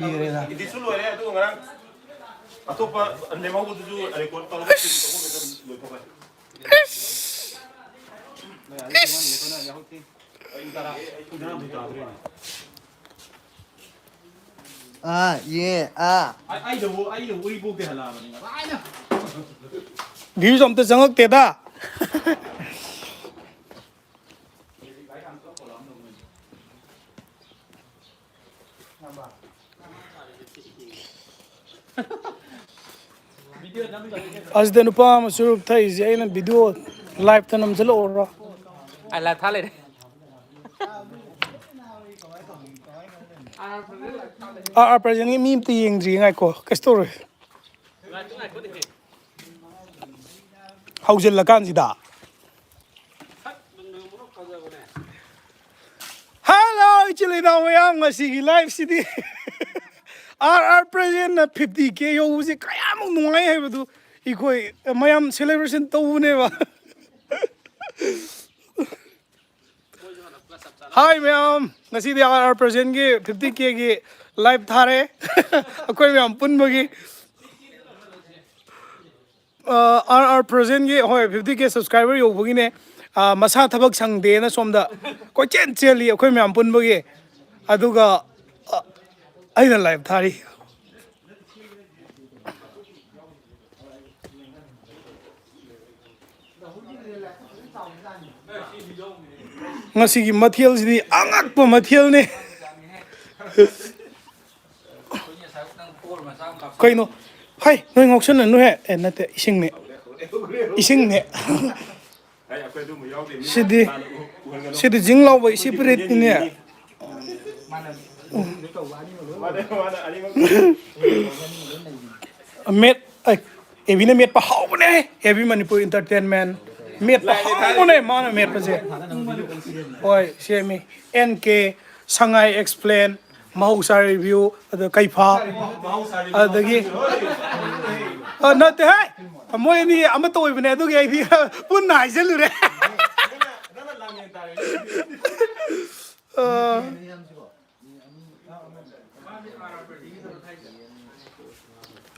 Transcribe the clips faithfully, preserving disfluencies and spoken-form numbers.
ꯏꯗꯤꯠꯁꯨ ꯂꯣꯏꯔꯦ, ꯑꯗꯨꯒ ꯉꯔꯥꯡ ꯑꯇꯣꯞꯄ ꯂꯦꯝꯍꯧꯕꯗꯨꯁꯨ ꯔꯦꯀꯣꯔꯗ ꯇꯧꯔꯒ ꯂꯣꯏꯊꯣꯛꯈ꯭ꯔꯦ꯫ ꯑꯥ, ꯌꯦ, ꯑꯥ꯫ ꯑꯩ-, ꯑꯩꯗꯕꯨ, ꯑꯩꯅ ꯎꯔꯤꯄꯣꯛꯇꯩ ꯍꯜꯂꯛꯑꯕꯅꯤ ꯉꯁꯥꯏꯅ꯫ Views ꯑꯝꯇ ꯆꯪꯉꯛꯇꯦꯗ꯫ ꯑꯁꯤꯗ ꯅꯨꯄꯥ ꯑꯃ ꯆꯨꯔꯨꯞ ꯊꯛꯏꯁꯦ ꯑꯩꯅ video live ꯇ ꯅꯝꯁꯤꯜꯂꯛꯑꯣꯔꯣ? ꯑ, live ꯊꯥ ꯂꯩꯔꯦ꯫ ꯑꯥꯔ ꯑꯥꯔ present ꯀꯤ ꯃꯤ ꯑꯝꯇ ꯌꯦꯡꯗ꯭ꯔꯤ, ꯉꯥꯏꯈꯣ, ꯀꯩꯁꯨ ꯇꯧꯔꯣꯏ꯫ ꯍꯧꯖꯤꯜꯂꯀꯥꯟꯁꯤꯗ꯫ Hello, ꯏꯆꯤꯜ ꯏꯅꯥꯎ ꯃꯌꯥꯝ, ꯉꯁꯤꯒꯤ live ꯁꯤꯗꯤ ꯑꯥꯔ ꯑꯥꯔ present ꯅ fifty K ꯌꯧꯕꯁꯦ ꯀꯌꯥꯃꯨꯛ ꯅꯨꯡꯉꯥꯏ ꯍꯥꯏꯕꯗꯨ ꯑꯩꯈꯣꯏ ꯃꯌꯥꯝ celebration ꯇꯧꯕꯅꯦꯕ꯫ Hi ꯃꯌꯥꯝ, ꯉꯁꯤꯗꯤ ꯑꯥꯔ ꯑꯥꯔ present ꯀꯤ fifty K ꯒꯤ live ꯊꯥꯔꯦ꯫ ꯑꯩꯈꯣꯏ ꯃꯌꯥꯝ ꯄꯨꯟꯕꯒꯤ꯫ ꯑꯥꯔ ꯑꯥꯔ present ꯀꯤ, ꯍꯣꯏ, fifty K subscriber ꯌꯧꯕꯒꯤꯅꯦ꯫ ꯑ, ꯃꯁꯥ ꯊꯕꯛ ꯁꯪꯗꯦꯅ ꯁꯣꯝꯗ ꯀꯣꯏꯆꯦꯟ ꯆꯦꯜꯂꯤ ꯑꯩꯈꯣꯏ ꯃꯌꯥꯝ ꯄꯨꯟꯕꯒꯤ꯫ ꯑꯗꯨꯒ, ꯑ, ꯑꯩꯅ live ꯊꯥꯔꯤ꯫ ꯉꯁꯤꯒꯤ ꯃꯊꯦꯜꯁꯤꯗꯤ ꯑꯉꯛꯄ ꯃꯊꯦꯜꯅꯤ꯫ ꯀꯩꯅꯣ? ꯍꯩ, ꯅꯣꯏ ꯉꯥꯎꯁꯟꯅꯅꯨꯍꯦ꯫ ꯑꯦ, ꯅꯠꯇꯦ, ꯏꯁꯤꯡꯅꯦ꯫ ꯏꯁꯤꯡꯅꯦ꯫ ꯁꯤꯗꯤ, ꯁꯤꯗꯤ ꯖꯤꯡ ꯂꯥꯎꯕ ꯏꯁꯤꯄꯤꯔꯤꯠꯅꯤꯅꯦ꯫ ꯃꯦꯠ-, ꯑꯩ, ꯑꯦꯕꯤꯅ ꯃꯦꯠꯄ ꯍꯥꯎꯕꯅꯦ꯫ AB Manipur Entertainment꯫ ꯃꯦꯠꯄ ꯍꯥꯎꯕꯅꯦ ꯃꯥꯅ ꯃꯦꯠꯄꯁꯦ꯫ ꯍꯣꯏ, ꯁꯦꯝꯃꯤ꯫ ꯑꯦꯟ ꯀꯦ, ꯁꯉꯥꯏ Explain, ꯃꯍꯧꯁꯥ review, ꯑꯗ ꯀꯩꯐꯥ, ꯑꯗꯒꯤ, ꯑ, ꯅꯠꯇꯦꯍꯦ! ꯃꯣꯏ ꯑꯅꯤ ꯑꯃꯠꯇ ꯑꯣꯏꯕꯅꯦ, ꯑꯗꯨꯒꯤ ꯑꯩꯗꯤ ꯄꯨꯟꯅ ꯍꯥꯏꯖꯜꯂꯨꯔꯦ꯫ ꯑ,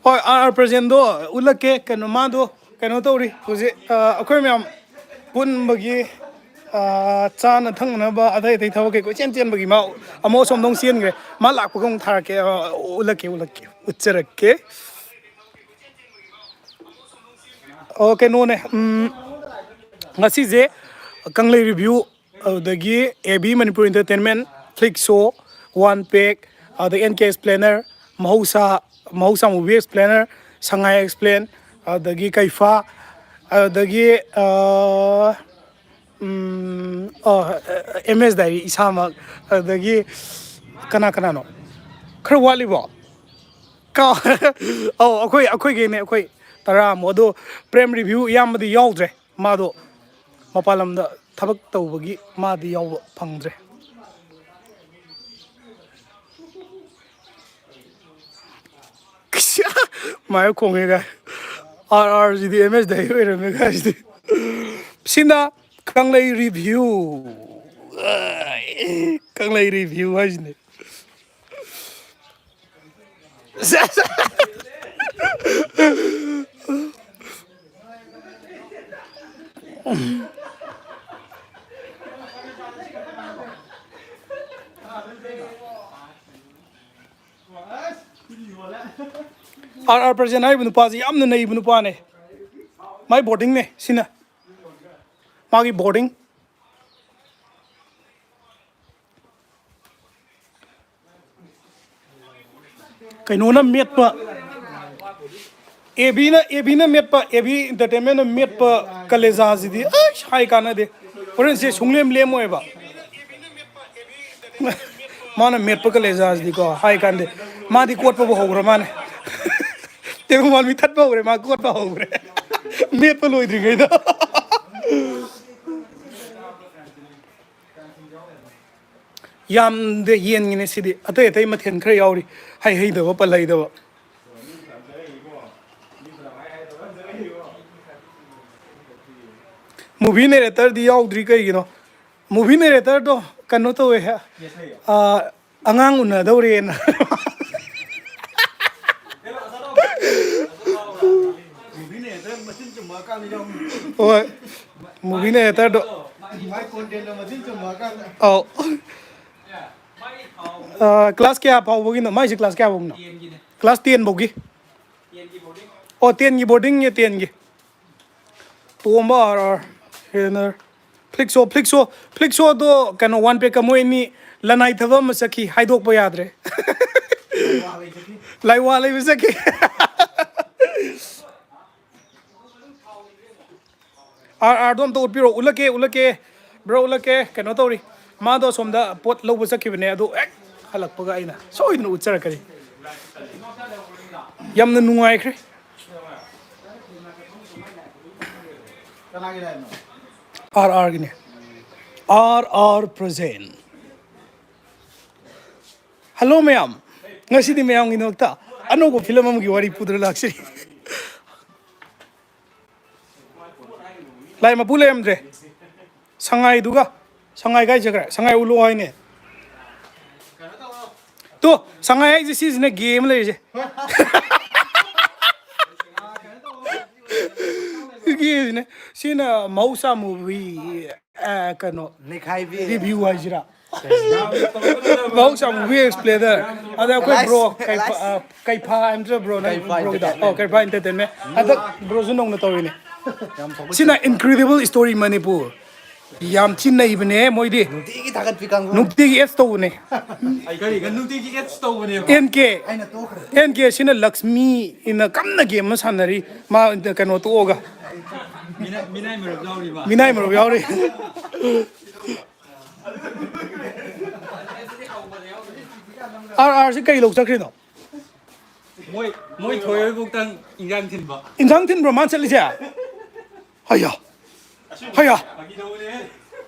ꯍꯣꯏ, ꯑꯥꯔ ꯑꯥꯔ ꯄ꯭ꯔꯖꯦꯟꯗꯣ ꯎꯠꯂꯛꯀꯦ꯫ ꯀꯩꯅꯣ, ꯃꯥꯗꯣ ꯀꯩꯅꯣ ꯇꯧꯔꯤ ꯍꯧꯖꯤꯛ, ꯑ, ꯑꯩꯈꯣꯏ ꯃꯌꯥꯝ ꯄꯨꯟꯕꯒꯤ, ꯑ, ꯆꯥꯅ ꯊꯛꯅꯅꯕ ꯑꯇꯩ ꯑꯇꯩ ꯊꯕꯛ ꯀꯩ ꯀꯣꯏꯆꯦꯟ ꯆꯦꯟꯕꯒꯤ ꯃꯥ ꯑꯃꯨꯛ ꯑꯁꯣꯝꯗ ꯑꯃꯨꯛ ꯆꯦꯟꯈ꯭ꯔꯦ꯫ ꯃꯥ ꯂꯥꯛꯄꯒ ꯑꯃꯨꯛ ꯊꯥꯔꯛꯀꯦ, ꯑ, ꯎꯠꯂꯛꯀꯦ, ꯎꯠꯂꯛꯀꯦ, ꯎꯠꯆꯔꯛꯀꯦ꯫ ꯑꯣ, ꯀꯩꯅꯣꯅꯦ, ꯎꯝ, ꯉꯁꯤꯁꯦ ꯀꯪꯂꯩ ꯔꯤꯚꯤꯌꯨ, ꯑꯗꯨꯗꯒꯤ A B Manipur entertainment, Flixo, one pack, ꯑꯗꯨꯗꯒꯤ ꯑꯦꯟ ꯀꯦ ꯑꯦꯛꯁꯄ꯭ꯂꯦꯅꯔ, ꯃꯍꯧꯁꯥ, ꯃꯍꯧꯁꯥ ꯃꯨꯚꯤ ꯑꯦꯛꯁꯄ꯭ꯂꯦꯅꯔ, ꯁꯉꯥꯏ ꯑꯦꯛꯁꯄ꯭ꯂꯦꯟ, ꯑꯗꯨꯗꯒꯤ ꯀꯩꯐꯥ, ꯑꯗꯨꯗꯒꯤ, ꯑ, ꯎꯝ, ꯑꯣ, ꯑꯦꯝ ꯑꯦꯁ ꯗꯥꯏꯔꯤ ꯏꯁꯥꯃꯛ, ꯑꯗꯨꯗꯒꯤ ꯀꯅꯥ ꯀꯅꯥꯅꯣ? ꯈꯔ ꯋꯥꯠꯂꯤꯕꯣ? ꯀꯥꯎ-, ꯑꯧ, ꯑꯩꯈꯣꯏ, ꯑꯩꯈꯣꯏꯒꯤꯅꯦ, ꯑꯩꯈꯣꯏ ꯇꯔꯥꯃꯨꯛ꯫ ꯑꯗꯣ ꯄ꯭ꯔꯦꯝ ꯔꯤꯚꯤꯌꯨ ꯏꯌꯥꯝꯕꯗꯤ ꯌꯥꯎꯗ꯭ꯔꯦ, ꯃꯥꯗꯣ ꯃꯄꯥꯟ ꯂꯝꯗ ꯊꯕꯛ ꯇꯧꯕꯒꯤ ꯃꯥꯗꯤ ꯌꯥꯎꯕ ꯐꯪꯗ꯭ꯔꯦ꯫ ꯃꯥꯏ ꯈꯣꯡꯉꯦ ꯀꯥꯏ꯫ ꯑꯥꯔ ꯑꯥꯔꯁꯤꯗꯤ ꯑꯦꯝ ꯑꯦꯁ ꯗꯥꯏꯔꯤ ꯑꯣꯏꯔꯝꯃꯦ ꯀꯥꯏꯁꯤꯗꯤ꯫ ꯁꯤꯅ ꯀꯪꯂꯩ ꯔꯤꯚꯤꯌꯨ꯫ ꯀꯪꯂꯩ ꯔꯤꯚꯤꯌꯨ ꯍꯥꯏꯁꯤꯅꯦ꯫ ꯑꯥꯔ ꯑꯥꯔ ꯄ꯭ꯔꯖꯦꯟ ꯍꯥꯏꯔꯤꯕ ꯅꯨꯄꯥꯁꯤ ꯌꯥꯝꯅ ꯅꯩꯕ ꯅꯨꯄꯥꯅꯦ꯫ ꯃꯥꯏ ꯕꯣꯔꯗꯤꯡꯅꯦ ꯁꯤꯅ, ꯃꯥꯒꯤ ꯕꯣꯔꯗꯤꯡ꯫ ꯀꯩꯅꯣꯅ ꯃꯦꯠꯄ, ꯑꯦ ꯕꯤꯅ, ꯑꯦ ꯕꯤꯅ ꯃꯦꯠꯄ, ꯑꯦ ꯕꯤ ꯏꯟꯇꯔꯇꯦꯟꯃꯦꯟꯅ ꯃꯦꯠꯄ ꯀꯂꯦꯖꯥꯁꯤꯗꯤ ꯑꯩꯁ ꯍꯥꯏ ꯀꯥꯟꯅꯗꯦ꯫ ꯍꯣꯔꯦꯟꯁꯦ ꯁꯨꯡꯂꯦꯝ ꯂꯦꯝꯃꯣꯏꯕ꯫ ꯃꯥꯅ ꯃꯦꯠꯄ ꯀꯂꯦꯖꯥꯁꯤꯗꯤꯀꯣ ꯍꯥꯏ ꯀꯥꯟꯗꯦ꯫ ꯃꯥꯗꯤ ꯀꯣꯠꯄꯕꯨ ꯍꯧꯈ꯭ꯔ ꯃꯥꯅꯦ꯫ ꯇꯦꯡꯒꯨꯃꯥꯜ ꯃꯤ ꯊꯠꯄ ꯍꯧꯈ꯭ꯔꯦ, ꯃꯥ ꯀꯣꯠꯄ ꯍꯧꯈ꯭ꯔꯦ꯫ ꯃꯦꯠꯄ ꯂꯣꯏꯗ꯭ꯔꯤꯉꯩꯗ꯫ ꯌꯥꯝꯗꯦ, ꯌꯦꯟꯒꯤꯅꯦ ꯁꯤꯗꯤ꯫ ꯑꯇꯩ ꯑꯇꯩ ꯃꯊꯦꯜ ꯈꯔ ꯌꯥꯎꯔꯤ, ꯍꯩ ꯍꯩꯗꯕ, ꯄꯜ ꯍꯩꯗꯕ꯫ ꯃꯨꯚꯤ ꯅꯦꯔꯦꯇꯔꯗꯤ ꯌꯥꯎꯗ꯭ꯔꯤ, ꯀꯩꯒꯤꯅꯣ? ꯃꯨꯚꯤ ꯅꯦꯔꯦꯇꯔꯗꯣ ꯀꯩꯅꯣ ꯇꯧꯋꯦ, ꯑꯥ, ꯑꯉꯥꯡ ꯎꯅꯗꯧꯔꯦꯅ꯫ ꯍꯣꯏ, movie narrator ꯗꯣ꯫ ꯑꯧ꯫ ꯑ, class ꯀꯌꯥ ꯐꯥꯎꯕꯒꯤꯅꯣ ꯃꯥꯏꯁꯦ? Class ꯀꯌꯥ ꯐꯥꯎꯕꯅꯣ? Class ten ꯐꯥꯎꯒꯤ꯫ ꯑꯣ, ten ꯒꯤ boarding ꯅꯦ, ten ꯒꯤ꯫ ꯇꯣꯝꯕ, ꯑꯥꯔ ꯑꯥꯔ, ꯍꯦꯅꯔ꯫ Flixo, Flixo, Flixo ꯗꯣ ꯀꯩꯅꯣ, ꯋꯥꯟ ꯄꯦꯛꯀ ꯃꯣꯏ ꯑꯅꯤ ꯂꯅꯥꯏ ꯊꯕꯛ ꯑꯃ ꯆꯠꯈꯤ, ꯍꯥꯏꯗꯣꯛꯄ ꯌꯥꯗ꯭ꯔꯦ꯫ ꯂꯥꯏꯋꯥ ꯂꯩꯕ ꯆꯠꯈꯤ꯫ ꯑꯥꯔ ꯑꯥꯔꯗꯣ ꯑꯝꯇ ꯎꯠꯄꯤꯔꯛꯑꯣ꯫ ꯎꯠꯂꯛꯀꯦ, ꯎꯠꯂꯛꯀꯦ꯫ Bro, ꯎꯠꯂꯛꯀꯦ꯫ ꯀꯩꯅꯣ ꯇꯧꯔꯤ, ꯃꯥꯗꯣ ꯑꯁꯣꯝꯗ ꯄꯣꯠ ꯂꯧꯕ ꯆꯠꯈꯤꯕꯅꯦ, ꯑꯗꯣ ꯍꯦꯛ ꯍꯜꯂꯛꯄꯒ ꯑꯩꯅ ꯁꯣꯏꯗꯅ ꯎꯠꯆꯔꯛꯀꯅꯤ꯫ ꯌꯥꯝꯅ ꯅꯨꯡꯉꯥꯏꯈ꯭ꯔꯦ꯫ ꯀꯅꯥꯒꯤ ꯂꯥꯏꯟꯅꯣ? ꯑꯥꯔ ꯑꯥꯔꯒꯤꯅꯦ꯫ R R present꯫ ꯍꯜꯂꯣ ꯃꯌꯥꯝ, ꯉꯁꯤꯗꯤ ꯃꯌꯥꯝꯒꯤꯗꯃꯛꯇ ꯑꯅꯧꯕ ꯐꯤꯂꯝ ꯑꯃꯒꯤ ꯋꯥꯔꯤ ꯄꯨꯗꯨꯅ ꯂꯥꯛꯆꯔꯤ꯫ ꯂꯥꯏ ꯃꯄꯨ ꯂꯩꯔꯝꯗ꯭ꯔꯦ꯫ ꯁꯉꯥꯏꯗꯨꯒ, ꯁꯉꯥꯏ ꯀꯥꯏ ꯆꯠꯈ꯭ꯔꯦ? ꯁꯉꯥꯏ ꯎꯠꯂꯣ ꯍꯥꯏꯅꯦ꯫ ꯇꯣ, ꯁꯉꯥꯏ ꯍꯥꯏꯁꯦ ꯁꯤꯁꯤꯅ ꯒꯦ ꯑꯃ ꯂꯩꯔꯤꯁꯦ꯫ ꯒꯦꯁꯤꯅꯦ꯫ ꯁꯤꯅ ꯃꯍꯧꯁꯥ movie, ꯑ, ꯀꯩꯅꯣ, ꯅꯩꯈꯥꯏꯕꯤ꯫ Review ꯍꯥꯏꯁꯤꯔꯥ? ꯃꯍꯧꯁꯥ movie explainer꯫ ꯑꯗ ꯑꯩꯈꯣꯏ ꯕ꯭ꯔꯣ ꯀꯩꯐꯥ, ꯑ, ꯀꯩꯐꯥ ꯍꯥꯏꯕ ꯅꯠꯇ꯭ꯔꯣ ꯕ꯭ꯔꯣ ꯅꯪ ꯕ꯭ꯔꯣꯒꯤꯗꯣ? ꯑꯣ, ꯀꯩꯐꯥ Entertainment꯫ ꯍꯟꯗꯛ ꯕ꯭ꯔꯣꯁꯨ ꯅꯧꯅ ꯇꯧꯔꯤꯅꯦ꯫ ꯁꯤꯅ Incredible Story ꯃꯅꯤꯄꯨꯔ꯫ ꯌꯥꯝ ꯊꯤ ꯅꯩꯕꯅꯦ ꯃꯣꯏꯗꯤ꯫ ꯅꯨꯡꯇꯤꯒꯤ ꯊꯥꯒꯠꯄꯤ ꯀꯥꯡꯕꯨ꯫ ꯅꯨꯡꯇꯤꯒꯤ ads ꯇꯧꯕꯅꯦ꯫ ꯑꯩ ꯀꯔꯤꯒ ꯅꯨꯡꯇꯤꯒꯤ ads ꯇꯧꯕꯅꯦꯕ꯫ ꯑꯦꯟ ꯀꯦ꯫ ꯑꯩꯅ ꯇꯣꯛꯈ꯭ꯔꯦ꯫ ꯑꯦꯟ ꯀꯦ ꯁꯤꯅ ꯂꯛꯁꯃꯤ ꯏꯅ ꯀꯟꯅ game ꯑꯃ ꯁꯥꯟꯅꯔꯤ꯫ ꯃꯥ ꯀꯩꯅꯣ ꯇꯣꯛꯑꯒ꯫ ꯃꯤꯅꯥꯏ, ꯃꯤꯅꯥꯏ ꯃꯔꯨꯞ ꯌꯥꯎꯔꯤꯕ꯫ ꯃꯤꯅꯥꯏ ꯃꯔꯨꯞ ꯌꯥꯎꯔꯤ꯫ ꯑꯥꯔ ꯑꯥꯔ ꯁꯤ ꯀꯔꯤ ꯂꯧ ꯆꯠꯈ꯭ꯔꯤꯅꯣ? ꯃꯣꯏ, ꯃꯣꯏ ꯊꯣꯏꯍꯣꯏꯕꯨꯛꯇꯪ ꯏꯟꯖꯥꯡ ꯊꯤꯟꯕ꯫ ꯏꯟꯖꯥꯡ ꯊꯤꯟꯕ꯭ꯔꯣ ꯃꯥꯅ ꯆꯠꯂꯤꯁꯦ? ꯍꯩꯌꯥ꯫ ꯍꯩꯌꯥ꯫ ꯐꯥꯒꯤ ꯇꯧꯕꯅꯦꯍꯦ꯫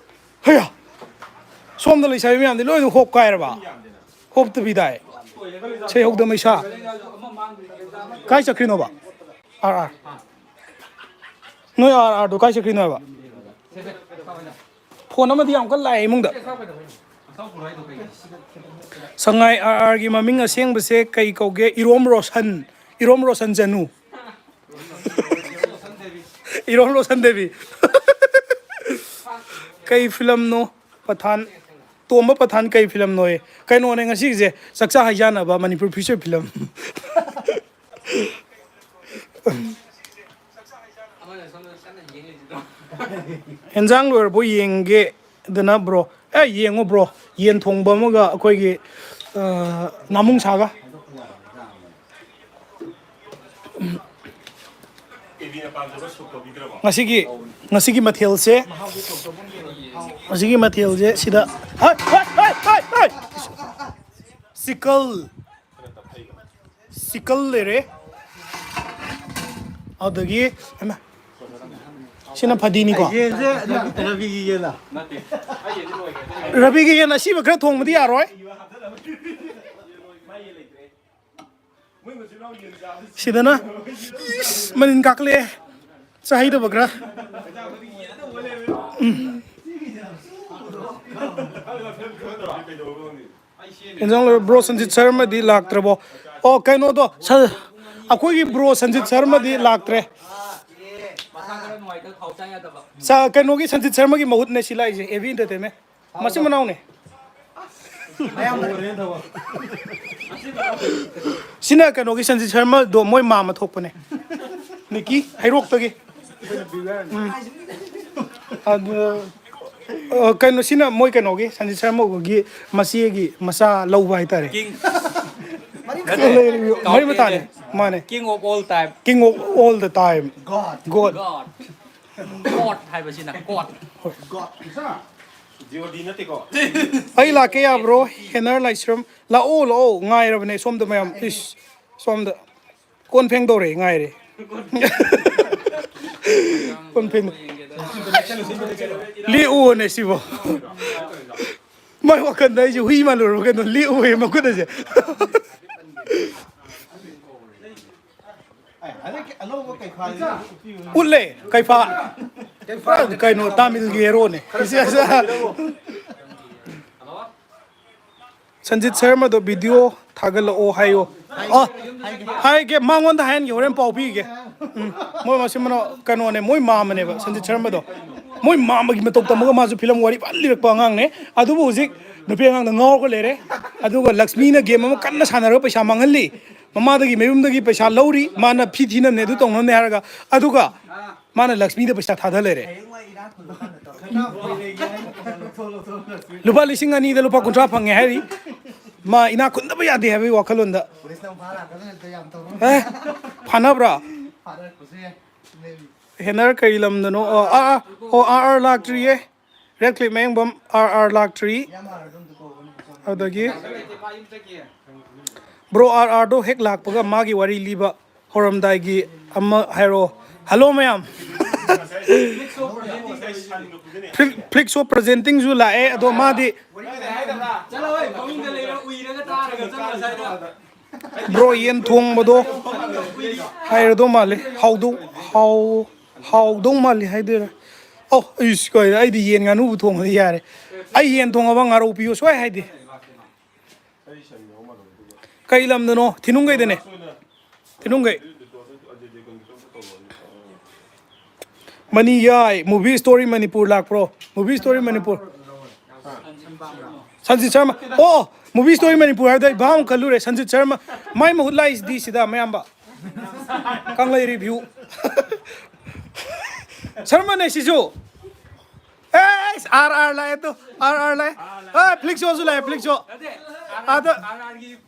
ꯍꯩꯌꯥ꯫ ꯁꯣꯝꯗ ꯂꯩꯁꯥꯕꯤ ꯃꯌꯥꯝꯗꯤ ꯂꯣꯏꯅ ꯍꯣꯞ ꯀꯥꯏꯔꯕ? ꯍꯣꯞꯇꯕꯤ ꯇꯥꯏ꯫ ꯁꯩꯍꯧꯗ ꯃꯩꯁꯥ꯫ ꯀꯥꯏ ꯆꯠꯈ꯭ꯔꯤꯅꯣꯕ? R R. ꯅꯣꯏ ꯑꯥꯔ ꯑꯥꯔꯗꯣ ꯀꯥꯏ ꯆꯠꯈ꯭ꯔꯤꯅꯣ ꯍꯥꯏꯕ? ꯐꯣꯟ ꯑꯃꯗꯤ ꯌꯥꯝ ꯀꯟꯅ ꯂꯥꯛꯑꯦ ꯏꯃꯨꯡꯗ꯫ ꯁꯉꯥꯏ ꯑꯥꯔ ꯑꯥꯔꯒꯤ ꯃꯃꯤꯡ ꯑꯁꯦꯡꯕꯁꯦ ꯀꯩ ꯀꯧꯒꯦ? ꯏꯔꯣꯝ ꯔꯣꯁꯟ꯫ ꯏꯔꯣꯝ ꯔꯣꯁꯟ ꯆꯅꯨ꯫ ꯏꯔꯣꯝ ꯔꯣꯁꯟ ꯗꯦꯕꯤ꯫ ꯀꯩ ꯐꯤꯂꯝꯅꯣ? ꯄꯊꯥꯟ꯫ ꯇꯣꯝꯕ ꯄꯊꯥꯟ ꯀꯩ ꯐꯤꯂꯝꯅꯣꯌꯦ? ꯀꯩꯅꯣꯅꯦ ꯉꯁꯤꯒꯤꯁꯦ, ꯆꯥꯛꯆꯥ ꯍꯩꯖꯥꯟꯅꯕ ꯃꯅꯤꯄꯨꯔ ꯐꯤꯆꯔ ꯐꯤꯂꯝ꯫ ꯑꯦꯟꯖꯥꯡ ꯂꯣꯏꯔꯕꯣ ꯌꯦꯡꯒꯦꯗꯅ ꯕ꯭ꯔꯣ? ꯑꯦ, ꯌꯦꯡꯉꯣ ꯕ꯭ꯔꯣ, ꯌꯦꯟ ꯊꯣꯡꯕ ꯑꯃꯒ ꯑꯩꯈꯣꯏꯒꯤ, ꯑ, ꯉꯥꯃꯨꯡꯁꯥꯒ꯫ ꯉꯁꯤꯒꯤ, ꯉꯁꯤꯒꯤ ꯃꯊꯦꯜꯁꯦ, ꯉꯁꯤꯒꯤ ꯃꯊꯦꯜꯁꯦ ꯁꯤꯗ, ꯍꯥꯏ, ꯍꯥꯏ, ꯍꯥꯏ, ꯍꯥꯏ, ꯍꯥꯏ! ꯆꯤꯀꯜ, ꯆꯤꯀꯜ ꯂꯩꯔꯦ꯫ ꯑꯗꯨꯗꯒꯤ, ꯍꯩꯃꯥ, ꯁꯤꯅ ꯐꯗꯤꯅꯤꯀꯣ꯫ ꯌꯦꯟꯁꯦ ꯔꯕꯤꯒꯤ ꯌꯦꯟꯂ? ꯔꯕꯤꯒꯤ ꯌꯦꯟ ꯑꯁꯤꯕ ꯈꯔ ꯊꯣꯡꯕꯗꯤ ꯌꯥꯔꯣꯏ꯫ ꯁꯤꯗꯅ, ꯏꯁ, ꯃꯅꯤꯟ ꯀꯥꯈꯠꯂꯛꯑꯦ꯫ ꯆꯥꯍꯩꯗꯕ ꯈꯔ꯫ ꯎꯝ꯫ ꯏꯟꯖꯥꯡ ꯂꯣꯏꯔꯦ꯫ ꯕ꯭ꯔꯣ ꯁꯟꯖꯤꯠ ꯁꯔꯃꯗꯤ ꯂꯥꯛꯇ꯭ꯔꯕꯣ? ꯑꯣ, ꯀꯩꯅꯣꯗꯣ, ꯁ-, ꯑꯩꯈꯣꯏꯒꯤ ꯕ꯭ꯔꯣ ꯁꯟꯖꯤꯠ ꯁꯔꯃꯗꯤ ꯂꯥꯛꯇ꯭ꯔꯦ꯫ ꯁ-, ꯀꯩꯅꯣꯒꯤ ꯁꯟꯖꯤꯠ ꯁꯔꯃꯒꯤ ꯃꯍꯨꯠꯅꯦ ꯁꯤ ꯂꯥꯛꯏꯁꯦ, ꯑꯦ ꯕꯤ ꯏꯟꯇꯔꯇꯦꯟꯃꯦꯟ꯫ ꯃꯆꯤꯟ ꯃꯅꯥꯎꯅꯦ꯫ ꯁꯤꯅ ꯀꯩꯅꯣꯒꯤ ꯁꯟꯖꯤꯠ ꯁꯔꯃꯗꯣ ꯃꯣꯏ ꯃꯥꯝꯃ ꯊꯣꯛꯄꯅꯦ꯫ ꯅꯤꯀꯤ ꯍꯩꯔꯣꯛꯇꯒꯤ꯫ ꯎꯝ꯫ ꯑꯗꯨ, ꯑ, ꯀꯩꯅꯣ, ꯁꯤꯅ ꯃꯣꯏ ꯀꯩꯅꯣꯒꯤ ꯁꯟꯖꯤꯠ ꯁꯔꯃꯒꯤ ꯃꯆꯦꯒꯤ ꯃꯆꯥ ꯂꯧꯕ ꯍꯥꯏꯇꯥꯔꯦ꯫ ꯀꯤꯡ꯫ ꯃꯔꯤ ꯃꯇꯥꯅꯦ꯫ ꯃꯥꯅꯦ꯫ King of all time꯫ King of all the time꯫ God꯫ God꯫ God꯫ God ꯍꯥꯏꯕꯁꯤꯅ God꯫ ꯍꯣꯏ꯫ God꯫ ꯖꯤ ꯑꯣ ꯗꯤ ꯅꯠꯇꯦꯀꯣ꯫ ꯑꯩ ꯂꯥꯛꯀꯦ ꯌꯥꯕ꯭ꯔꯣ? ꯍꯦꯅꯔ ꯂꯥꯏꯁ꯭ꯔꯝ꯫ ꯂꯥꯛꯑꯣ, ꯂꯥꯛꯑꯣ꯫ ꯉꯥꯏꯔꯕꯅꯦ ꯁꯣꯝꯗ ꯃꯌꯥꯝ꯫ ꯏꯁ, ꯁꯣꯝꯗ꯫ ꯀꯣꯟ ꯐꯦꯡꯗꯧꯔꯦ, ꯉꯥꯏꯔꯦ꯫ ꯀꯣꯟ ꯐꯦꯡ-, ꯂꯦꯛꯑꯣꯅꯦ ꯁꯤꯕꯣ꯫ ꯃꯥꯏ ꯋꯥꯈꯟꯗ ꯑꯩꯁꯦ ꯍꯨꯏ ꯃꯥꯜꯂꯨꯔꯕ ꯀꯩꯅꯣ, ꯂꯦꯛꯑꯣꯌꯦ ꯃꯈꯨꯠ ꯑꯁꯦ꯫ ꯎꯠꯂꯦ, ꯀꯩꯐꯥ꯫ ꯀꯩꯅꯣ, ꯇꯥꯃꯤꯜꯒꯤ ꯍꯦꯔꯣꯅꯦ꯫ ꯍꯜꯂꯣ? ꯁꯟꯖꯤꯠ ꯁꯔꯃꯗꯣ ꯚꯤꯗꯤꯑꯣ ꯊꯥꯒꯠꯂꯛꯑꯣ ꯍꯥꯏꯌꯣ꯫ ꯑ, ꯍꯥꯏꯒꯦ, ꯃꯉꯣꯟꯗ ꯍꯥꯏꯍꯟꯒꯦ, ꯍꯣꯔꯦꯟ ꯄꯥꯎ ꯄꯤꯒꯦ꯫ ꯎꯝ, ꯃꯣꯏ ꯃꯆꯤꯟ ꯃꯅꯥꯎ ꯀꯩꯅꯣꯅꯦ, ꯃꯣꯏ ꯃꯥꯃꯅꯦꯕ ꯁꯟꯖꯤꯠ ꯁꯔꯃꯗꯣ꯫ ꯃꯣꯏ ꯃꯥꯃꯒꯤ ꯃꯇꯧ ꯇꯝꯃꯒ ꯃꯥꯁꯨ ꯐꯤꯂꯝ ꯋꯥꯔꯤ ꯐꯖꯅ ꯂꯤꯔꯛꯄ ꯑꯉꯥꯡꯅꯦ꯫ ꯑꯗꯨꯕꯨ ꯍꯧꯖꯤꯛ ꯅꯨꯄꯤ ꯑꯉꯥꯡꯗ ꯉꯥꯎꯔꯒ ꯂꯩꯔꯦ꯫ ꯑꯗꯨꯒ ꯂꯛꯁꯃꯤꯅ ꯒꯦꯝ ꯑꯃ ꯀꯟꯅ ꯁꯥꯟꯅꯔꯒ ꯄꯩꯁꯥ ꯃꯥꯡꯍꯜꯂꯤ꯫ ꯃꯃꯥꯗꯒꯤ ꯃꯌꯨꯝꯗꯒꯤ ꯄꯩꯁꯥ ꯂꯧꯔꯤ, ꯃꯥꯅ ꯐꯤ ꯊꯤꯅꯕꯅꯦ, ꯑꯗꯨ ꯇꯧꯅꯕꯅꯦ ꯍꯥꯏꯔꯒ꯫ ꯑꯗꯨꯒ ꯃꯥꯅ ꯂꯛꯁꯃꯤꯗ ꯄꯩꯁꯥ ꯊꯥꯗ ꯂꯩꯔꯦ꯫ ꯂꯨꯄꯥ ꯂꯤꯁꯤꯡ ꯑꯅꯤꯗ ꯂꯨꯄꯥ ꯀꯨꯟꯊ꯭ꯔꯥ ꯐꯪꯉꯦ ꯍꯥꯏꯔꯤ꯫ ꯃꯥ ꯏꯅꯥꯛ ꯈꯨꯟꯗꯕ ꯌꯥꯗꯦ ꯍꯥꯏꯕꯒꯤ ꯋꯥꯈꯜꯂꯣꯟꯗ꯫ ꯑꯦ, ꯐꯥꯅꯕ꯭ꯔꯥ? ꯍꯦꯅꯔ ꯀꯔꯤ ꯂꯝꯗꯅꯣ? ꯑꯣ, ꯑꯥ, ꯑꯥ, ꯑꯣ, ꯑꯥꯔ ꯑꯥꯔ ꯂꯥꯛꯇ꯭ꯔꯤꯌꯦ꯫ ꯔꯦꯠ ꯀ꯭ꯂꯤꯞ ꯃꯌꯦꯡꯕꯝ ꯑꯥꯔ ꯑꯥꯔ ꯂꯥꯛꯇ꯭ꯔꯤ꯫ ꯑꯗꯒꯤ ꯕ꯭ꯔꯣ ꯑꯥꯔ ꯑꯥꯔꯗꯣ ꯍꯦꯛ ꯂꯥꯛꯄꯒ ꯃꯥꯒꯤ ꯋꯥꯔꯤ ꯂꯤꯕ ꯍꯧꯔꯝꯗꯥꯏꯒꯤ ꯑꯃ ꯍꯥꯏꯔꯛꯑꯣ꯫ ꯍꯜꯂꯣ ꯃꯌꯥꯝ꯫ ꯐ꯭ꯂꯤꯛ ꯁꯣ ꯄ꯭ꯔꯖꯦꯟꯇꯤꯡꯁꯨ ꯂꯥꯛꯑꯦ, ꯑꯗꯣ ꯃꯥꯗꯤ ꯕ꯭ꯔꯣ, ꯌꯦꯟ ꯊꯣꯡꯕꯗꯣ ꯍꯥꯏꯔꯗꯧ ꯃꯥꯜꯂꯦ꯫ ꯍꯥꯎꯗꯧ ꯍꯥꯎ ꯍꯥꯎꯗꯧ ꯃꯥꯜꯂꯤ ꯍꯥꯏꯗꯣꯏꯔꯥ? ꯑꯧ, ꯑꯩꯁ, ꯀꯩꯅꯣ, ꯑꯩꯗꯤ ꯌꯦꯟ ꯉꯥꯅꯨꯕꯨ ꯊꯣꯡꯉꯗꯤ ꯌꯥꯔꯦ꯫ ꯑꯩ ꯌꯦꯟ ꯊꯣꯡꯉꯕ ꯉꯥꯔꯧ ꯄꯤꯌꯨ ꯁꯨꯡꯍꯥꯏ ꯍꯥꯏꯗꯦ꯫ ꯀꯩ ꯂꯝꯗꯅꯣ? ꯊꯤꯅꯨꯡꯒꯩꯗꯅꯦ꯫ ꯊꯤꯅꯨꯡꯒꯩ꯫ ꯃꯅꯤ ꯌꯥꯏ, movie story ꯃꯅꯤꯄꯨꯔ ꯂꯥꯛꯄ꯭ꯔꯣ? Movie story Manipur. ꯁꯟꯖꯤꯠ ꯁꯔꯃ꯫ ꯑꯣ, movie story ꯃꯅꯤꯄꯨꯔ ꯍꯥꯏꯕꯗ ꯑꯩ ꯚꯥꯞ ꯑꯃ ꯈꯜꯂꯨꯔꯦ꯫ ꯁꯟꯖꯤꯠ ꯁꯔꯃ꯫ ꯃꯥꯏ ꯃꯍꯨꯠ ꯂꯥꯛꯏꯁꯤꯗꯤ ꯁꯤꯗ, ꯃꯌꯥꯝꯕ꯫ ꯀꯪꯂꯩ ꯔꯤꯚ꯭ꯌꯨ꯫ ꯁꯔꯃꯅꯦ ꯁꯤꯁꯨ꯫ ꯑꯦ, ꯑꯥꯔ ꯑꯥꯔ ꯂꯥꯛꯑꯦ ꯇꯨ꯫ ꯑꯥꯔ ꯑꯥꯔ ꯂꯥꯛꯑꯦ꯫ ꯑꯦ, ꯐ꯭ꯂꯤꯛ ꯁꯣꯁꯨ ꯂꯥꯛꯑꯦ, ꯐ꯭ꯂꯤꯛ ꯁꯣ꯫ ꯑꯗ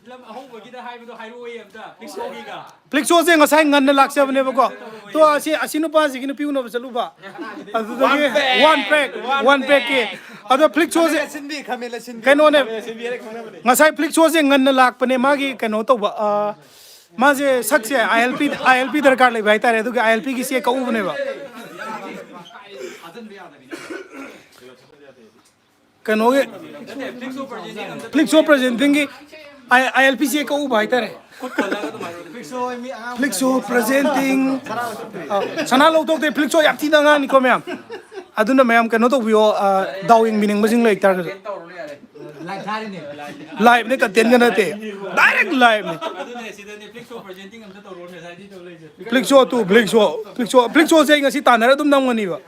ꯐꯤꯂꯝ ꯑꯍꯧꯕꯒꯤꯗ ꯍꯥꯏꯕꯗꯣ ꯍꯥꯏꯔꯛꯑꯣꯏ ꯑꯝꯇ, ꯐ꯭ꯂꯤꯛ ꯁꯣꯒꯤꯒ꯫ ꯐ꯭ꯂꯤꯛ ꯁꯣꯁꯦ ꯉꯁꯥꯏ ꯉꯟꯅ ꯂꯥꯛꯆꯕꯅꯦꯕꯀꯣ꯫ ꯇꯣ, ꯑꯁꯤ, ꯑꯁꯤ ꯅꯨꯄꯥꯁꯤꯒꯤ ꯅꯨꯄꯤ ꯎꯅꯕ ꯆꯠꯂꯨꯕ꯫ ꯑꯗꯨꯗꯒꯤ ꯋꯥꯟ ꯄꯦꯛ, ꯋꯥꯟ ꯄꯦꯛꯀꯤ꯫ ꯑꯗꯣ ꯐ꯭ꯂꯤꯛ ꯁꯣꯁꯦ ꯀꯩꯅꯣꯅꯦ꯫ ꯉꯁꯥꯏ ꯐ꯭ꯂꯤꯛ ꯁꯣꯁꯦ ꯉꯟꯅ ꯂꯥꯛꯄꯅꯦ, ꯃꯥꯒꯤ ꯀꯩꯅꯣ ꯇꯧꯕ, ꯑ, ꯃꯥꯁꯦ ꯁꯛꯁꯦ ꯑꯥꯏ ꯑꯦꯜ ꯄꯤ, ꯑꯥꯏ ꯑꯦꯜ ꯄꯤ ꯗꯔꯀꯥꯔ ꯂꯩꯕ ꯍꯥꯏꯇꯥꯔꯦ, ꯑꯗꯨꯒꯤ ꯑꯥꯏ ꯑꯦꯜ ꯄꯤꯒꯤ ꯆꯦ ꯀꯛꯎꯕꯅꯦꯕ꯫ ꯀꯩꯅꯣꯒꯤ ꯐ꯭ꯂꯤꯛ ꯁꯣ ꯄ꯭ꯔꯖꯦꯟꯇꯤꯡꯒꯤ ꯑꯥꯏ ꯑꯦꯜ ꯄꯤ ꯆꯦ ꯀꯛꯎꯕ ꯍꯥꯏꯇꯥꯔꯦ꯫ ꯐ꯭ꯂꯤꯛ ꯁꯣ ꯄ꯭ꯔꯖꯦꯟꯇꯤꯡ꯫ ꯑ, ꯁꯅꯥ ꯂꯧꯊꯣꯛꯇꯦ, ꯐ꯭ꯂꯤꯛ ꯁꯣ ꯌꯥꯝ ꯊꯤꯅ ꯑꯉꯥꯡꯅꯤꯀꯣ ꯃꯌꯥꯝ꯫ ꯑꯗꯨꯅ ꯃꯌꯥꯝ ꯀꯩꯅꯣ ꯇꯧꯕꯤꯌꯣ, ꯑ, ꯗꯥꯎ ꯌꯦꯡꯕꯤꯅꯤꯡꯕꯁꯤꯡ ꯂꯩ ꯇꯥꯔꯒꯁꯨ꯫ ꯂꯥꯏꯚꯅꯦ, ꯀꯟꯇꯦꯟꯒ ꯅꯠꯇꯦ, ꯗꯥꯏꯔꯦꯛ ꯂꯥꯏꯚꯅꯦ꯫ ꯑꯗꯨꯅꯦ, ꯁꯤꯗꯅꯦ ꯐ꯭ꯂꯤꯛ ꯁꯣ ꯄ꯭ꯔꯖꯦꯟꯇꯤꯡ ꯑꯝꯇ ꯇꯧꯔꯣꯅꯦ ꯉꯁꯥꯏꯗꯤ ꯇꯧ ꯂꯩꯁꯦ꯫ ꯐ꯭ꯂꯤꯛ ꯁꯣ ꯇꯨ, ꯐ꯭ꯂꯤꯛ ꯁꯣ, ꯐ꯭ꯂꯤꯛ ꯁꯣ, ꯐ꯭ꯂꯤꯛ ꯁꯣꯁꯦ ꯑꯩ ꯉꯁꯤ ꯇꯥꯟꯅꯔ ꯑꯗꯨꯝ ꯅꯝꯒꯅꯤꯕ꯫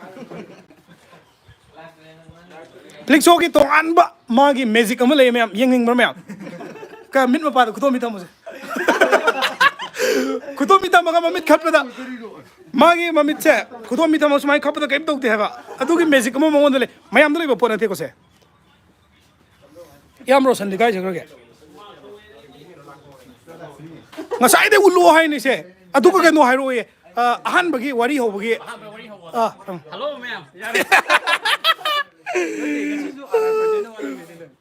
ꯐ꯭ꯂꯤꯛ ꯁꯣꯒꯤ ꯇꯣꯉꯥꯟꯕ ꯃꯥꯒꯤ ꯃꯦꯖꯤꯛ ꯑꯃ ꯂꯩꯌꯦ ꯃꯌꯥꯝ, ꯌꯦꯡꯅꯤꯡꯕ꯭ꯔꯥ ꯃꯌꯥꯝ? ꯀ-, ꯃꯤꯠ ꯃꯄꯥꯗ ꯈꯨꯗꯣꯝꯕꯤ ꯊꯝꯃꯨꯁꯦ꯫ ꯈꯨꯗꯣꯝꯕꯤ ꯊꯝꯃꯒ ꯃꯃꯤꯠ ꯈꯠꯄꯗ, ꯃꯥꯒꯤ ꯃꯃꯤꯠꯁꯦ ꯈꯨꯗꯣꯝꯕꯤ ꯊꯝꯃꯒ ꯁꯨꯃꯥꯏꯅ ꯈꯠꯄꯗ ꯀꯔꯤꯝ ꯇꯧꯗꯦ ꯍꯥꯏꯕ꯫ ꯑꯗꯨꯒꯤ ꯃꯦꯖꯤꯛ ꯑꯃ ꯃꯉꯣꯟꯗ ꯂꯩ꯫ ꯃꯌꯥꯝꯗ ꯂꯩꯕ ꯄꯣꯠ ꯅꯠꯇꯦꯀꯣ ꯁꯦ꯫ ꯏꯌꯥꯝꯕ ꯔꯣꯁꯟꯗꯤ ꯀꯥꯏ ꯆꯠꯈ꯭ꯔꯒꯦ? ꯉꯁꯥꯏꯗꯩ ꯎꯠꯂꯣ ꯍꯥꯏꯅꯤꯁꯦ꯫ ꯑꯗꯨꯒ ꯀꯩꯅꯣ ꯍꯥꯏꯔꯛꯑꯣꯌꯦ꯫ ꯑ, ꯑꯍꯥꯟꯕꯒꯤ ꯋꯥꯔꯤ ꯍꯧꯕꯒꯤ꯫ ꯑ, ꯑ꯫ ꯍꯜꯂꯣ ꯃꯌꯥꯝ꯫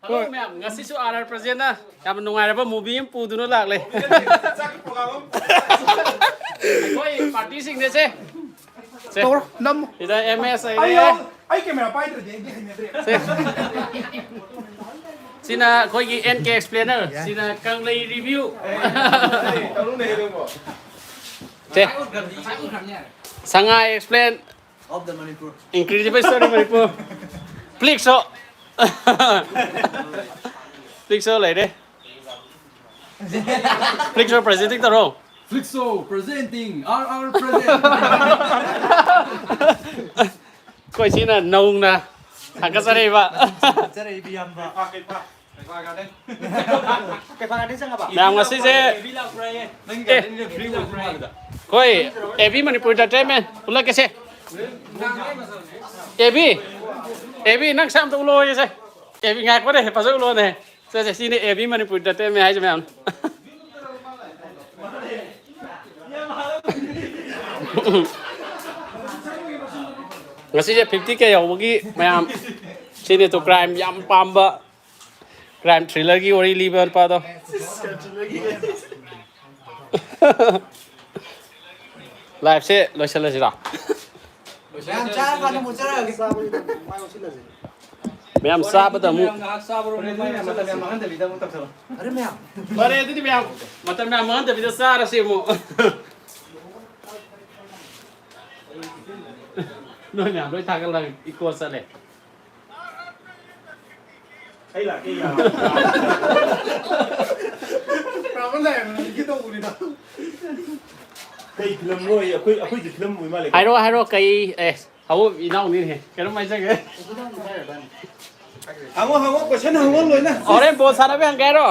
ꯍꯜꯂꯣ ꯃꯌꯥꯝ, ꯉꯁꯤꯁꯨ ꯑꯥꯔ ꯑꯥꯔ ꯄ꯭ꯔꯖꯦꯟꯅ ꯌꯥꯝ ꯅꯨꯡꯉꯥꯏꯔꯕ ꯃꯨꯚꯤ ꯑꯃ ꯄꯨꯗꯨꯅ ꯂꯥꯛꯂꯦ꯫ ꯑꯩꯈꯣꯏ ꯄꯥꯔꯇꯤꯁꯤꯡꯅꯦꯁꯦ꯫ ꯁꯦ꯫ ꯇꯧꯔꯣ, ꯅꯝꯃꯣ꯫ ꯁꯤꯗ ꯑꯦꯝ ꯑꯦꯁ ꯑꯩ ꯂꯩꯔꯦ꯫ ꯌꯥꯎ-, ꯑꯩ ꯀꯦꯃꯦꯔꯥ ꯄꯥꯏꯗ꯭ꯔꯗꯤ ꯑꯩꯗꯤ ꯍꯩꯅꯗ꯭ꯔꯦ꯫ ꯁꯦ꯫ ꯁꯤꯅ ꯑꯩꯈꯣꯏꯒꯤ ꯑꯦꯟ ꯀꯦ ꯑꯦꯛꯁꯄ꯭ꯂꯦꯅꯔ꯫ ꯁꯤꯅ ꯀꯪꯂꯩ ꯔꯤꯚꯤꯌꯨ꯫ ꯁꯦ꯫ Sangai explain. Of the Manipur. Incredible story Manipur. Flixo. Flixo ꯂꯩꯔꯦ꯫ ꯐ꯭ꯂꯤꯛ ꯁꯣ ꯄ꯭ꯔꯖꯦꯟꯇꯤꯡ ꯇꯧꯔꯣ꯫ Flixo presenting, R R present. ꯑꯩꯈꯣꯏ ꯁꯤꯅ ꯅꯧꯅ ꯊꯥꯒꯠꯆꯔꯛꯏꯕ꯫ ꯆꯠꯆꯔꯛꯏꯕ ꯏꯌꯥꯝꯕ꯫ ꯃꯌꯥꯝ ꯉꯁꯤꯁꯦ, ꯅꯪꯒꯤ ꯑꯦ, ꯒꯥꯔꯗꯦꯟꯁꯦ ꯐ꯭ꯔꯤ ꯑꯣꯏꯕ ꯃꯥꯜꯂꯤꯗ꯫ ꯑꯩꯈꯣꯏ ꯑꯦ ꯕꯤ ꯃꯅꯤꯄꯨꯔ ꯏꯟꯇꯔꯇꯦꯟꯃꯦꯟ ꯎꯠꯂꯛꯀꯦꯁꯦ꯫ ꯑꯦ ꯕꯤ, ꯑꯦ ꯕꯤ, ꯅꯪ ꯁꯛ ꯑꯝꯇ ꯎꯠꯂꯛꯑꯣꯁꯦ꯫ ꯑꯦ ꯕꯤ, ꯉꯥꯏꯈꯣꯅꯦ, ꯐꯖꯅ ꯎꯠꯂꯛꯑꯣꯅꯦ꯫ ꯁꯦ, ꯁꯦ, ꯁꯤꯅꯦ ꯑꯦ ꯕꯤ ꯃꯅꯤꯄꯨꯔ ꯏꯟꯇꯔꯇꯦꯟꯃꯦꯟ ꯍꯥꯏꯁꯦ ꯃꯌꯥꯝ꯫ ꯉꯁꯤꯁꯦ ꯐꯤꯐꯇꯤ ꯀꯦ ꯌꯧꯕꯒꯤ ꯃꯌꯥꯝ, ꯁꯤꯅꯦ ꯇꯨ ꯀ꯭ꯔꯥꯏꯝ ꯌꯥꯝ ꯄꯥꯝꯕ, ꯀ꯭ꯔꯥꯏꯝ ꯊ꯭ꯔꯤꯂꯔꯒꯤ ꯋꯥꯔꯤ ꯂꯤꯕ ꯅꯨꯄꯥꯗꯣ꯫ ꯂꯥꯏꯐꯁꯦ ꯂꯣꯏꯁꯤꯜꯂꯁꯤꯔꯣ? ꯃꯌꯥꯝ ꯆꯥꯔꯀꯥꯟꯗ ꯑꯃꯨꯛ ꯆꯠꯂꯛꯑꯒꯦ꯫ ꯃꯌꯥꯝ ꯆꯥꯕꯗ ꯑꯃꯨꯛ꯫ ꯃꯌꯥꯝ ꯉꯥꯏꯍꯥꯛ ꯆꯥꯕꯔꯣꯝꯗ ꯃꯌꯥꯝ ꯃꯇꯝ ꯌꯥꯝ ꯃꯥꯡꯍꯟꯗꯕꯤꯗ ꯑꯃꯨꯛ ꯇꯧꯁꯜꯂꯣ꯫ ꯑꯔꯦ ꯃꯌꯥꯝ꯫ ꯐꯔꯦ, ꯑꯗꯨꯗꯤ ꯃꯌꯥꯝ ꯃꯇꯝ ꯌꯥꯝ ꯃꯥꯡꯍꯟꯗꯕꯤꯗ ꯆꯥꯔꯁꯤ ꯑꯃꯨꯛ꯫ ꯅꯣꯏ ꯃꯌꯥꯝ ꯂꯣꯏ ꯊꯥꯒꯠꯂꯒ ꯏꯀꯣ ꯆꯠꯂꯦ꯫ ꯑꯩ ꯂꯥꯛꯀꯦ ꯌꯥꯔꯣꯏ꯫ ꯄ꯭ꯔꯣꯕ꯭ꯂꯦꯝ ꯂꯩꯔꯝꯃꯦ, ꯍꯧꯖꯤꯛꯀꯤ ꯇꯧꯕꯅꯤꯗ꯫ ꯀꯩ ꯐꯤꯂꯝ ꯑꯣꯏ? ꯑꯩꯈꯣꯏ, ꯑꯩꯈꯣꯏꯗꯤ ꯐꯤꯂꯝ ꯑꯣꯏ ꯃꯥꯜꯂꯦ꯫ ꯍꯥꯏꯔꯣ, ꯍꯥꯏꯔꯣ, ꯀꯩ, ꯑꯦ, ꯍꯧ, ꯏꯅꯥꯎꯅꯤꯅꯦ꯫ ꯀꯩꯅꯣꯝ ꯍꯥꯏꯖꯒꯦ꯫ ꯍꯪꯉꯣ, ꯍꯪꯉꯣ, ꯀꯣꯏꯁꯟ ꯍꯪꯉꯣ ꯂꯣꯏꯅ꯫ ꯍꯣꯔꯦꯟ ꯕꯣꯜ ꯁꯥꯟꯅꯕ ꯍꯪꯒꯦ ꯍꯥꯏꯔꯣ?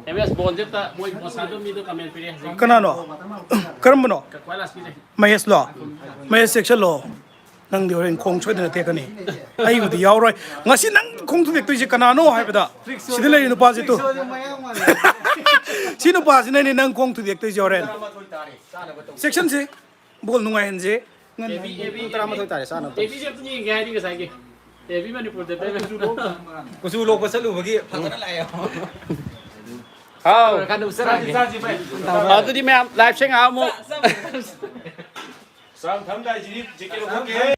ꯑꯦꯝ ꯑꯦꯁ ꯕꯣꯟꯁꯦ ꯑꯝꯇ ꯃꯣꯏ ꯕꯣꯟ ꯁꯥꯟꯅꯕ ꯃꯤꯗꯣ ꯀꯃꯦꯟ ꯄꯤꯔꯛꯑꯦ ꯍꯧꯖꯤꯛ꯫ ꯀꯅꯥꯅꯣ? ꯀꯔꯝꯕꯅꯣ? ꯈ꯭ꯋꯥꯏ ꯂꯥꯁꯀꯤꯁꯦ꯫ ꯃꯍꯦꯁꯂꯣ? ꯃꯍꯦꯁ ꯆꯦꯛꯁꯜꯂꯣ꯫ ꯅꯪꯗꯤ ꯍꯣꯔꯦꯟ ꯈꯣꯡ ꯁꯣꯏꯗꯅ ꯇꯦꯛꯀꯅꯤ꯫ ꯑꯩꯕꯨꯗꯤ ꯌꯥꯎꯔꯣꯏ꯫ ꯉꯁꯤ ꯅꯪ ꯈꯣꯡ ꯊꯨꯗꯦꯛꯇꯣꯏꯁꯦ ꯀꯅꯥꯅꯣ ꯍꯥꯏꯕꯗ ꯁꯤꯗ ꯂꯩꯔꯤ ꯅꯨꯄꯥꯁꯦ ꯇꯨ꯫ ꯁꯤ ꯅꯨꯄꯥꯁꯤꯅꯅꯦ ꯅꯪ ꯈꯣꯡ ꯊꯨꯗꯦꯛꯇꯣꯏꯁꯦ ꯍꯣꯔꯦꯟ꯫ ꯆꯦꯛꯁꯟꯁꯦ꯫ ꯕꯣꯜ ꯅꯨꯡꯉꯥꯏꯍꯟꯁꯦ꯫ ꯉꯟꯅ ꯑꯦꯕꯤ, ꯑꯦꯕꯤ, ꯄꯨꯡ ꯇꯔꯥꯃꯥꯊꯣꯏ ꯇꯥꯔꯦ, ꯆꯥꯅꯕ ꯇꯧꯁꯤ꯫ ꯑꯦꯕꯤꯁꯦ ꯑꯝꯇ ꯌꯦꯡꯒꯦ ꯍꯥꯏꯗꯤ ꯉꯁꯥꯏꯒꯤ꯫ ꯑꯦꯕꯤ ꯃꯅꯤꯄꯨꯔꯗ ꯇꯧꯔꯦ꯫ ꯀꯨꯆꯨ ꯂꯣꯛꯄ ꯆꯠꯂꯨꯕꯒꯤ ꯐꯖꯅ ꯂꯥꯛꯑꯦ꯫ ꯍꯥꯎ꯫ ꯀꯥꯟꯗ ꯎꯆꯔꯥꯡꯒꯦ꯫ ꯆꯥꯁꯤ, ꯆꯥꯁꯤ, ꯚꯥꯏ꯫ ꯑꯗꯨꯗꯤ ꯃꯌꯥꯝ ꯂꯥꯏꯐꯁꯦ ꯉꯥꯏꯍꯥꯛ ꯑꯃꯨꯛ꯫ ꯆꯥꯛ ꯊꯝꯗꯥꯏꯁꯤꯗꯤ ꯖꯦꯀꯦꯠ ꯂꯧꯊꯣꯛꯀꯦ꯫